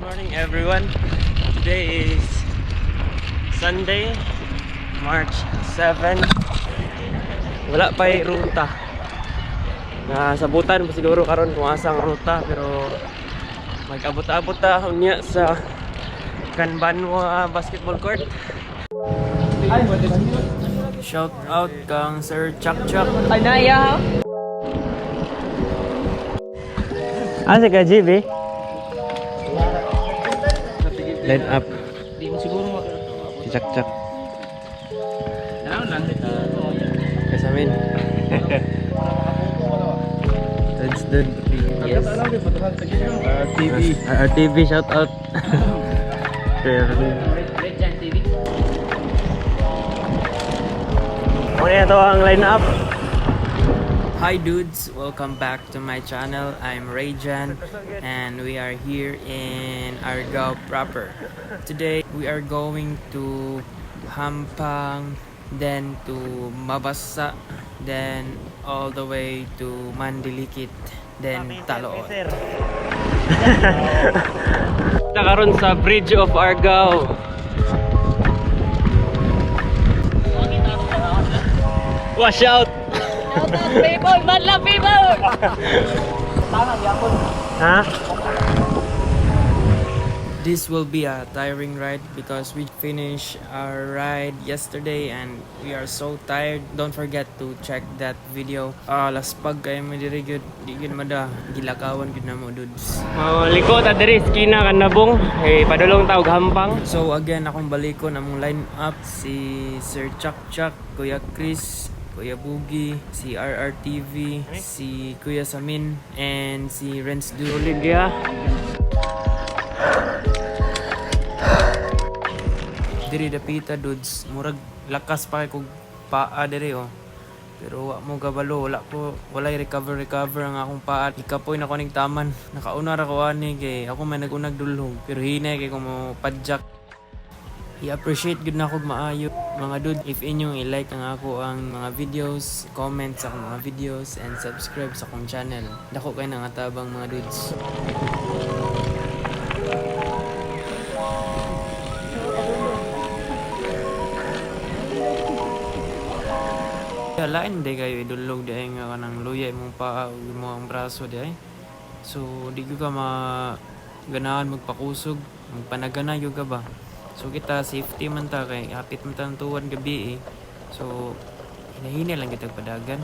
Morning, everyone. Today is Sunday, March 7. Wala pa ruta. Nasabutan pa siguro karon kung asa ang ruta, pero mag-abot-abot ta unya sa Kanbanwa Basketball Court. Shout out kang Sir Chuck Chuck. Ay, naya. Ah, si ka GB? Line up. Di mo siguro. Si Chuck Chuck. Tanaw lang. Kasamin. That's the yes. TV. RTV, shout out. Red Giant TV. Muna to ang line up. Hi dudes, welcome back to my channel. I'm Rayjan and we are here in Argao proper. Today we are going to Hampang, then to Mabasa, then all the way to Mandilikit, then Taloot. Karon sa Bridge of Argao. Watch out! Shout out people! Madla people! Ha? This will be a tiring ride because we finished our ride yesterday and we are so tired. Don't forget to check that video. Ah, laspag kayo mo diri gyud. Di gyud mada gilakawan gyud namo, dudes. Oh, liko ta diri skina kanabong. Eh, padulong ta og Hampang. So again, akong balikon among line up si Sir Chuck Chuck, Kuya Chris, Kuya Bugi, si RRTV, si Kuya Samin, and si Renz Du. Ulig ya. Diri dapita, dudes, murag lakas pa kay kog paa diri oh. Pero wa mo gabalo, wala ko, walay recover recover ang akong paa. Ikapoy na ko ning taman. Nakauna ra ko ani kay ako may nagunag dulhog. Pero hinay kay ko mo padjak. I-appreciate gud na ako maayo. Mga dude, if inyong i-like ang ako ang mga videos, comment sa akong mga videos, and subscribe sa akong channel. Dako kay nang atabang, mga dudes. Lain di kayo idulog di ay nga kanang luya imong paa ug imong braso di ay. So di gyud ka ma ganahan magpakusog, magpanagana gyud ka ba. So kita safety man ta kay hapit man ta ang tuwan gabi eh. So hinahina lang kita padagan.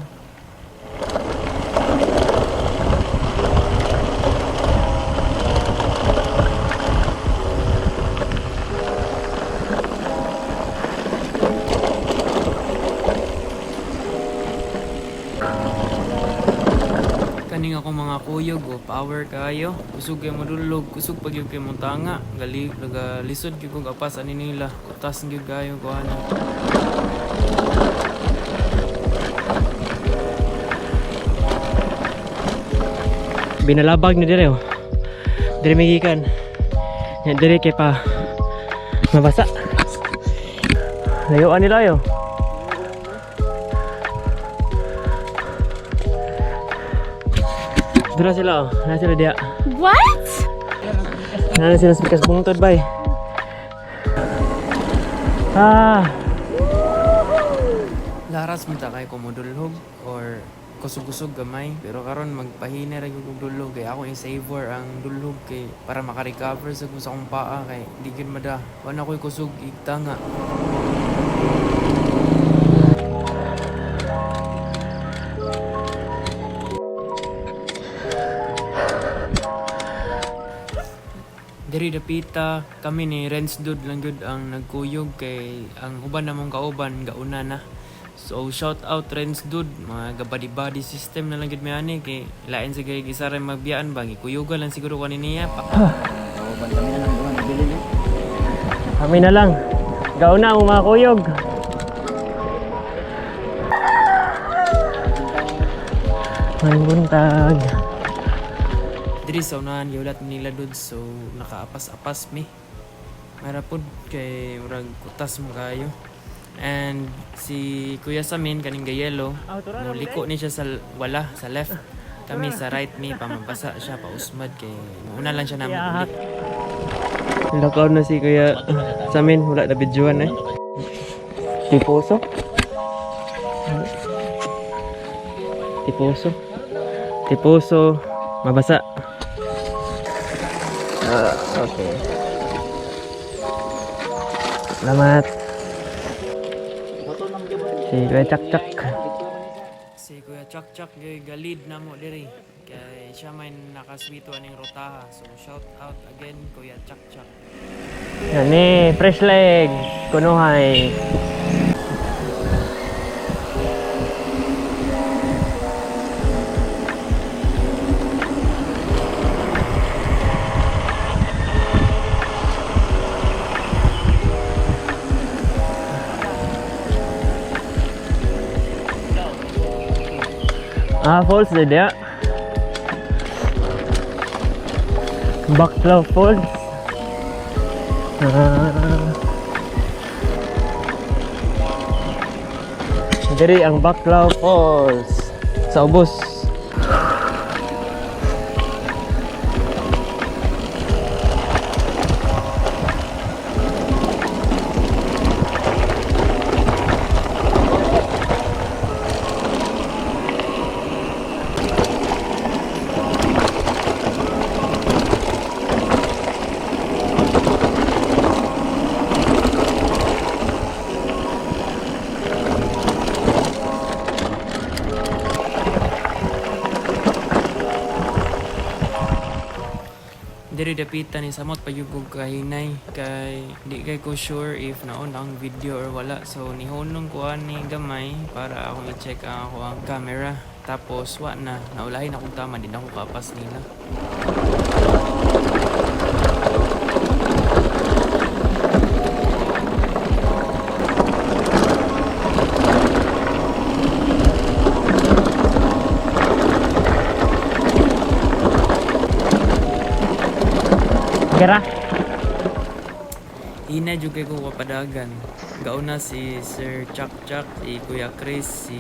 Kaning ako mga kuyog o power kayo. Kusog kay modulog, kusog pag gyud kay mong tanga. Gali naga lisod gyud kog apas ani nila. Kutas gyud kayo ko ano. Binalabag ni dire oh. Dire may gikan. Nya dire kay pa mabasa. Layuan nila yo. Dira sila oh. Na sila diya. What? Na sila sa pikas bungtod bay. Ah. Laras man ta kay kumudulhog or kusog-kusog gamay, pero karon magpahina ra gyud kog dulhog kay ako i-savor ang dulhog kay para maka-recover sa kung sa akong paa kay di gyud mada wala ko'y kusog igtanga. Diri dapita kami ni Renz Dude lang gyud ang nagkuyog kay ang uban namong kauban gauna na. So shout out Renz Dude, mga gabadi-body system na lang gyud mi ani kay lain sa kay isa ra magbiyaan ba, gikuyugan lang siguro kani niya. Kami na lang. Gauna ang mga kuyog. May buntag. Diri sa unahan gihulat nila, dudes, so nakaapas-apas mi. Mara pod kay murag kutas mo kayo. And si Kuya Samin kaning gayelo, moliko ni siya sa wala sa left. Kami sa right mi pamabasa siya pausmad kay mauna lang siya namo uli. Lakaw na si Kuya sa amin. Wala na videoan eh. Tiposo? Tiposo? Tiposo. Mabasa. Ah, okay. Salamat. Si Kuya Chak Chak. Si Kuya Chak Chak gyud galid na mo diri. Kay siya may nakaswito aning rotaha. So shout out again, Kuya Chak Chak. Yan eh, fresh leg. Kunuhay. Ah, falls din ya. Baclaw Falls. Ah. Diri ang Baclaw Falls sa ubos. Diri dapitan ni samot payugog kahinay kay di kay ko sure if naon ang video or wala, so nihunong ko ani gamay para akong i-check ang ako ang camera, tapos wa na naulahin akong tama din ako kapas nila. Gara. Ina jud kay ko kapadagan. Gauna si Sir Chak Chak, si Kuya Chris, si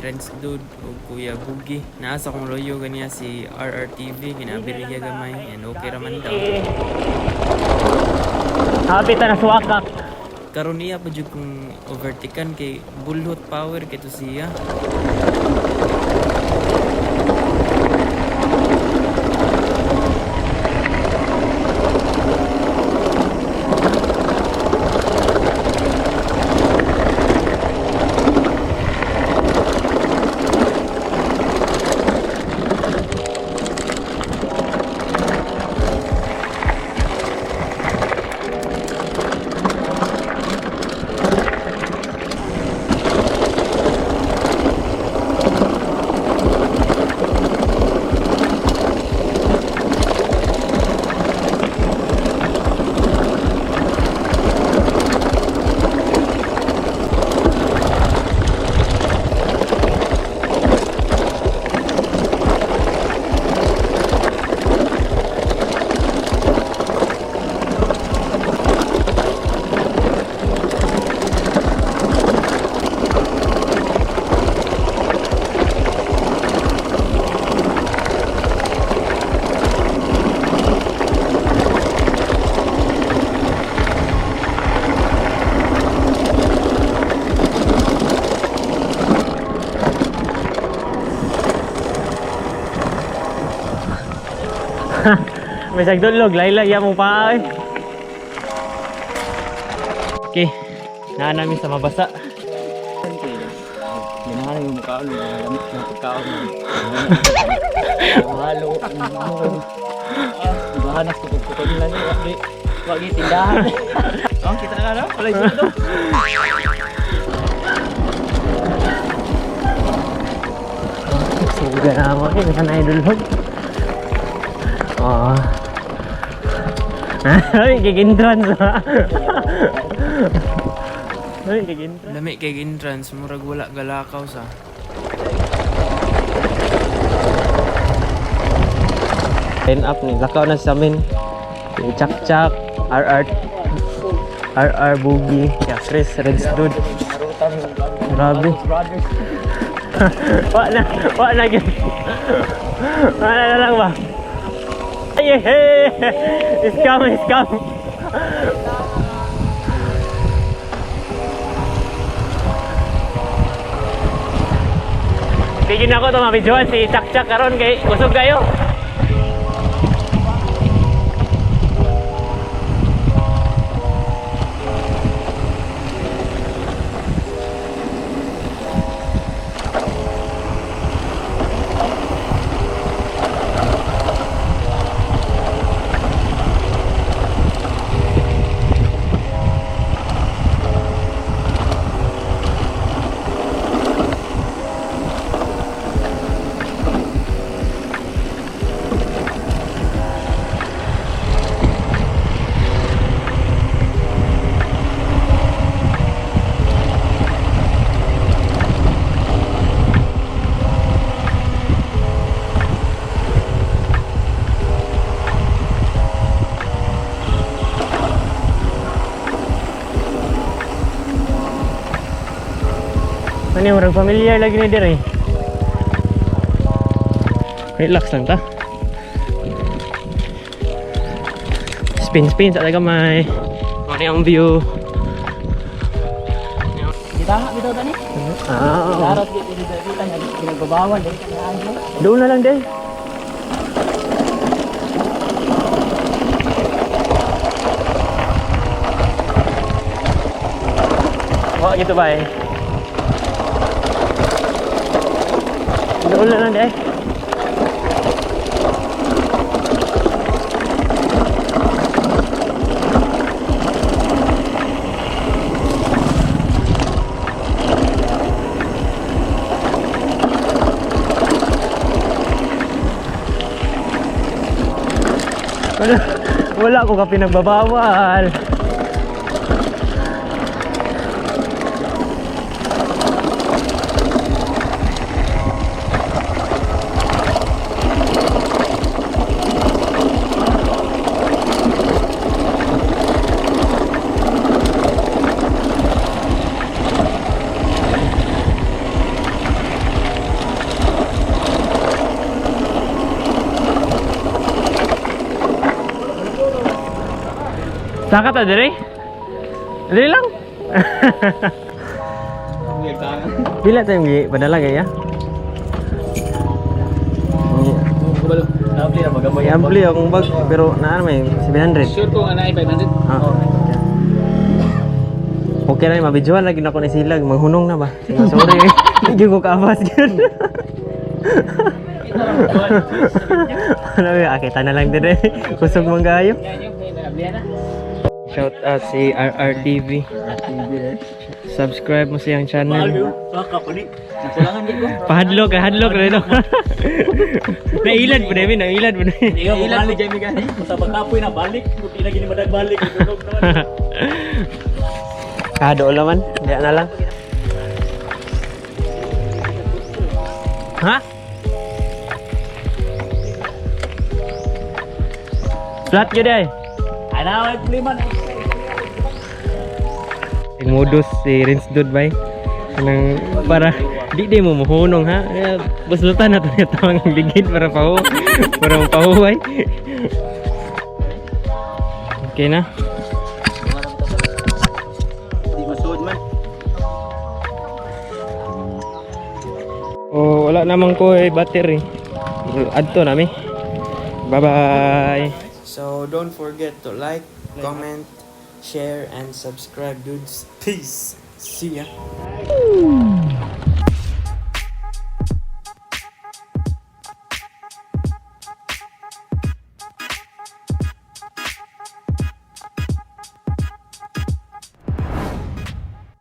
Renz Dude ug Kuya Bugi. Naa sa akong loyo ganiya si RRTV, ginaabiri niya gamay and okay ra man daw. Happy ta na suwakak. Karon niya pa jud kung overtaken kay bulhot power kay to siya. May sagdulog, layla ya mo pa eh. Okay, naa namin sa mabasa. Ganahan yung mukha ko, lamit ng pagkaon. Halo, Ibahanas ko pagkukon lang yun. Wag wag tindahan. Oh, kita ka na? Wala yung sundo. Suga na ako eh, may sanay dulog. Oh. Ay, kikintran sa. Ay, kikintran. Lami kay entrance, murag wala galakaw sa. Line up ni lakaw na sa amin. Si Chak Chak, RR RR Boogie, ya Chris, Reds Dude. Grabe. Brothers. Wa na gyud. Wa na, na lang ba? Ay, hey! Scam, scam. Tigin ako to mabidyoan si Chak Chak karon kay kusog kayo. Ano yung murag familiar lagi ni dire. Relax lang ta. Spin spin sa gamay. Ano yung view? Kita bitaw tani. Ah, Darat gid dito kita nga ginagbabawal dili ka na. Doon na lang din. Wah, gitu ba eh. Doon na lang din. Wala, wala ko ka pinagbabawal. Saka ta dire? Dire lang. Pila tayong gi padala kaya? Lovely ra magamay. Ampli akong bag pero naan may 700. Sure ko nga na 500. Ah. Okay na, mabidyoan lagi na ako ni Silag. Manghunong na ba? Sige, sorry. Hindi ko kaabas yun. Ano ba? Kita na lang din eh. Kusog mong gayo. Shout out si RRTV. Subscribe mo siyang channel. Baka pa ni. Nakulangan gid ko. Pahadlok, hadlok na ito. Nailad po namin, nailad po namin. Iyo balik jay mi gani. Sa pagkapoy na balik, buti lagi ni madag balik dudog naman. Ah, doon naman. Hindi na lang. Ha? Flat yun eh. Ana ay problema na. Modus si Rince Dude bay. Kanang para di di mo muhunong ha. Eh, buslutan na to niya tawang ligid para pahu para pahuway. Okay na. Di masuod man. Oh, wala naman ko eh, battery. Adto nami. Bye-bye. So don't forget to like, comment, share, and subscribe, dudes. Peace. See ya.